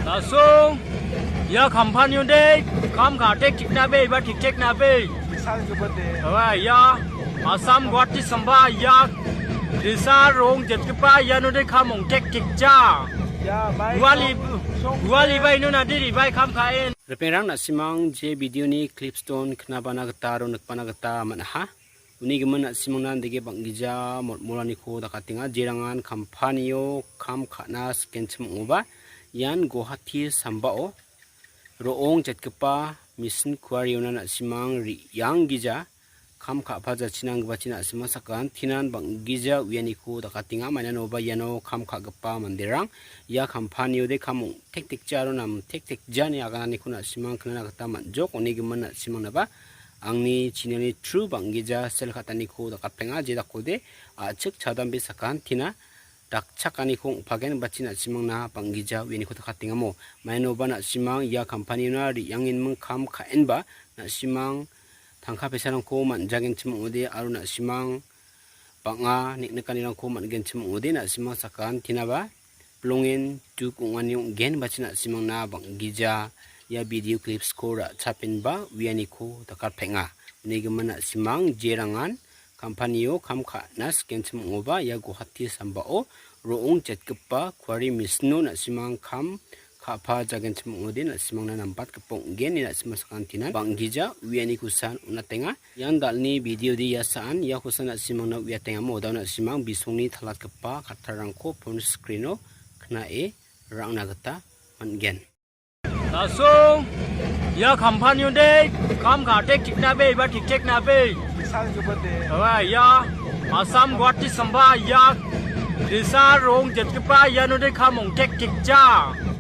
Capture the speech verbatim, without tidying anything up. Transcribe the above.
Lasong, ia kampanio de, kam ka tektekna be, iba tektekna be. Aba, ia, Assam Guwahati samba, ia, desa rong jetgipa, iano de kam ong tektekja. Uali, uali ba ino nadiri bai kam ka·en. Ripengrang, na·simang je video ni clips don knabana gita aro nikbana gita man·aha. Uni gimin na·simangna andege bang·gija motmolaniko dakatenga. Jerangan kampanio kam ka·na sikenchim ong·oba, ian Guwahati sambao ro·ong jetgipa misin kuariona na·simang re·anggija kam ka·pa jachinanggipachi na·simang sakantinan bang·gija uianiko dakatenga. Mainanoba iano kam ka·gipa manderang ia kampaniode kam ong·tektekja aro namtektekjani agananiko na·simang knana gita man·jok. Uni gimin na·simangnaba angni chinani tru bang·gija sel ka·taniko dakatenga, je dakode a·chik chadambe sakantina dakchakaniko ong·pagenbachi na·simangna bang·gija uianiko dakatengamo. Mainoba na·simang ia kampaniona re·angenming kam ka·enba na·simang tangka pesarangko man·jagenchim ong·ode aro na·simang bang·a nek·nikanirangko man·genchim ong·ode na·simang sakantinaba bilongen duk ong·ani ong·genbachi na·simangna bang·gija ia video clipsko ra·chapenba uianiko dakatpenga. Uni gimin na·simang jerangan kampanio kam ka·na sikenchim ong·oba ia Guwahati sambao ro·ong jetgipa kuari misino na·simang kam ka·pa jagenchim ong·ode na·simangna nambatgipa ong·gen ine na·simang sakantinan bang·gija uianikosan on·atenga. Ian dal·ni video de ia sa·an, iakosa na·simangna uiatengamo, odao na·simang bisongni talatgipa kattarangko phone screen-o knae ra·angna gita man·gen. Lasong, ia kampanio de, kam ka tektekna be, iba tektekna be. Aba, ia, Assam Guwahati samba, ia, desa rong jetgipa, iano de kam ong tektekja.